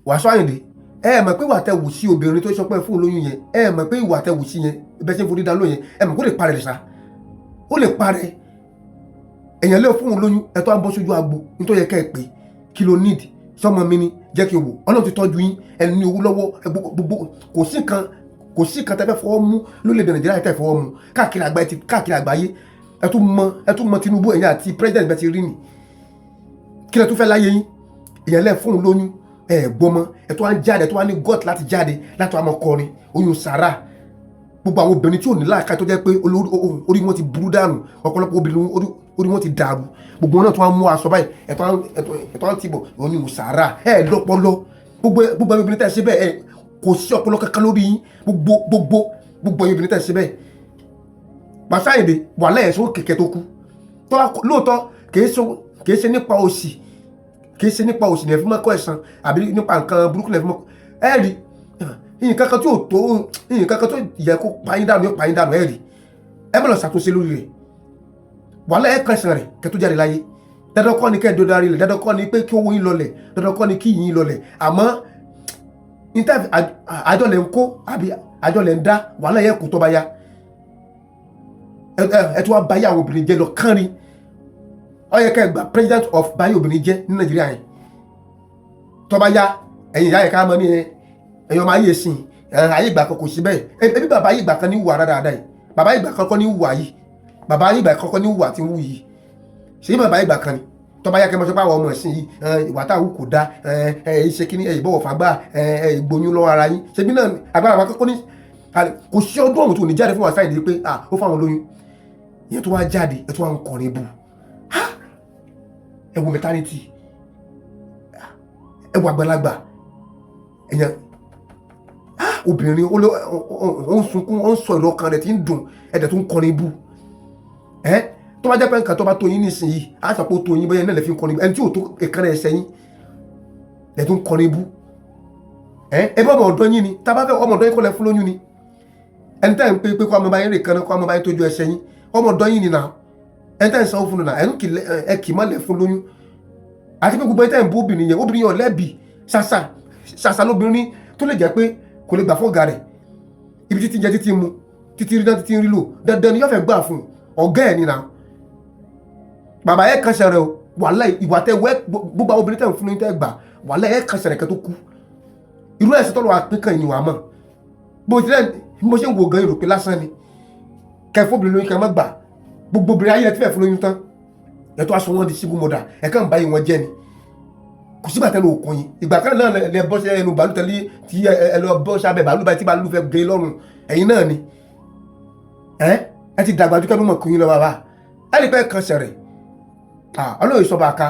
Wasiu Ayinde, ẹ mọ̀ pé ìwà tẹ wù sí obìnrin tó sọ pé fún olóyún yẹn, ẹ mọ̀ pé ìwà tẹ wù sí yẹn, bẹ́ẹ̀ ṣe ń forí dá lóyún, ẹ mọ̀ kó lè parẹ́ ṣá, ó lè parẹ́. Èèyàn lè fún un lóyún, ẹ tó à ń bọ́ sójú agbo nítorí yẹ ká ẹ pé kí ló need sọmọ mi ni, jẹ́ kí n wò. Ọlọ́run ti tọ́jú yín, ẹ ní owó lọ́wọ́, ẹ gbogbo kò sí nǹkan tẹ́ fẹ́ fọwọ́ mú lórílẹ̀‐èdè Nàìjíríà tẹ́ fọwọ́ mú káàkiri àgbáyé ti káàkiri àgbáyé. Ẹ tún mọ Tinubu, ẹ̀yin àti president bẹ́ẹ̀ ti rí ni. Kí lẹ tún fẹ́ láyé yín? Èèyàn lẹ́ fún un lóyún, ẹ gbọ́mọ, ẹ tó wá ń jáde, ẹ tó wá ní gut láti jáde láti wá mọ kọrin oyún sàrà. Gbogbo àwọn obìnrin tí ò ní láàká, tó jẹ́ pé orí wọn ti burú dànù, ọ̀pọ̀lọpọ̀ obìnrin orí wọn ti dàrú, gbogbo wọn náà tó wá mú aṣọ báyìí, ẹ tó wá ń tìbọ̀ oyún sàrà. Ẹ lọ́pọlọ. Gbogbo obìnrin tẹ́ ṣe bẹ́ẹ̀, ẹ kò sí ọpọlọ kankan lórí yín. Gbogbo obìnrin tẹ́ ṣe bẹ́ẹ̀, Wasiu Ayinde, wàhálà ẹ̀ sọ kẹ̀kẹ́ tó kú lóòótọ́. Kìí ṣe nípa òsì, kìí ṣe nípa òsì ní ẹ fi mọ́ kọ́ ẹ̀san àbí nípa nǹkan burúkú ní ẹ fi mọ́. Ẹ rí nǹkan kan tí ò tó, nǹkan kan tó yẹ kó pa yín dànù yóò pa yín dànù. Ẹ rí, ẹ má lọ ṣàtúnṣe lórí rẹ̀, wàhálà ẹ kàn ẹ̀san rẹ̀ kẹ́ tó jáde láyé. Dandan kọ́ ni kẹ́ ẹ dọ́dọ̀ rẹ̀, dandan kọ́ ni pé kí owó yín lọlẹ̀, dandan kọ́ ni kí yín lọlẹ̀, àmọ́ àjọ lẹ̀ ń kó àbí àjọ lẹ̀ ń dá, wàhálà yẹ kó tó bá yá. Ẹ tó wá báyé àwọn obìnrin jẹ́ lọ kánrin. Ó yẹ kẹ́ ẹ gba president of báyé obìnrin jẹ́ ní Nàìjíríà yẹn. Tó bá yá, ẹ̀yin ìyá yẹn ká mọ́ ní ẹ̀yin ọmọ ayé sìn ayé ìgbà kan kò sí bẹ́ẹ̀. Ẹbí bàbá ayé ìgbà kan ní wùwà dáadáa yìí, bàbá ayé ìgbà kan kọ́ ní wùwà yìí, bàbá ayé ìgbà kan kọ́ ní wùwà tí ń wù yìí. Ṣé bàbá ayé ìgbà kan ni? Tó bá yá, kẹ́ mọ́ sọ pé àwọn ọmọ ẹ̀sìn yìí, ìwà táwọn kò dá, ẹ ṣe kíní, ẹ ìbọ̀wọ̀ fàgbà, ẹ ìgbóyún lọ́wọ́ ara yín. Ṣebí náà agbára wa kọ́kọ́ ní kò sí ọdún ọ̀hún tó ní jáde fún Wasiu Ayinde pé ah, ó fáwọn lóyún ìyẹn, tó wá jáde, ẹ tó wá ń kọrin bù. Ẹ wo mentality, ẹ wo àgbàlagbà ẹ̀yàn obìnrin, ó ń sunkún, ó ń sọ ìlú ọkàn rẹ̀ tí ń dùn, ẹ̀dẹ̀ tó ń kọrin bú ẹ. Tó bá jẹ́ pé nǹkan tó bá tó yín nísìnyí, á sọ pé ó tó yín, bóyá náà lè fi ń kọrin bú. Ẹni tí ò tó ìkànnì ẹsẹ̀ yín lè tó ń kọrin bú. Ẹ bá ọmọ ọ̀dọ́ yín ni, tá a bá fẹ́ ọmọ ọ̀dọ́ yín kọ́ lẹ fún lóyún ni. Ẹni tẹ́ ń pé pé kó ọmọ bá yín rè kan náà, kó ọmọ bá yín tójú ẹsẹ̀ yín, ọmọ ọ̀dọ́ yín ni nà. Ẹni tẹ́ ń sanwó fún un nà, ẹ kì í má lẹ̀ fún lóyún. Àti pé gbogbo ẹni tẹ́ ń bú obìnrin yẹn, obìnrin yẹn ò lẹ́bi. Ṣàṣà ṣàṣà lóbìnrin tó lè jẹ́ pé kò lè gbà fún ọ̀gá rẹ̀. Ibi títí jẹ, títí mu, títí rí náà, títí rí lò, dandan ni yóò fẹ́ gbà fún ọ̀gá ẹ̀ nínà. Bàbá ẹ̀ kan ṣẹlẹ̀ o. Wàhálà ìwà tẹ wẹ́, gbogbo àwọn obìnrin tẹ̀ ń fún ní tẹ́ gbà, wàhálà ẹ̀ kan ṣẹlẹ̀ kẹ́ tó kú. Irú ẹ̀sìn tọ́lọ́ wa pín kan ìní wàá mọ̀ bó tilẹ̀ bí mo ṣe ń wo gan, èrò pé lásán ni kẹ́ fóbìnrin lóyún, kẹ́ má gbà. Gbogbo obìnrin ayé ẹ ti fẹ́ fún lóyún tán, ẹ tó aṣọ wọn di single mother, ẹ kàn báyìí wọn jẹ́ ni. Kò sígbà tẹ́lẹ̀ òkun yín. Ìgbà kan náà lẹ bọ́ sí ẹnu bàálù tẹ́lẹ̀ tí ẹ lọ bọ́ sábẹ́ bàálù báyìí tí bàálù fẹ́ gé lọ́rùn ẹ̀yin náà ni. Ẹ ti dàgbà ju kẹ́nu mọ̀ kún yín lọ. Bàbá ẹ lè pẹ́ kan sẹ̀rẹ̀. Ọlọ́run ìsọba ká.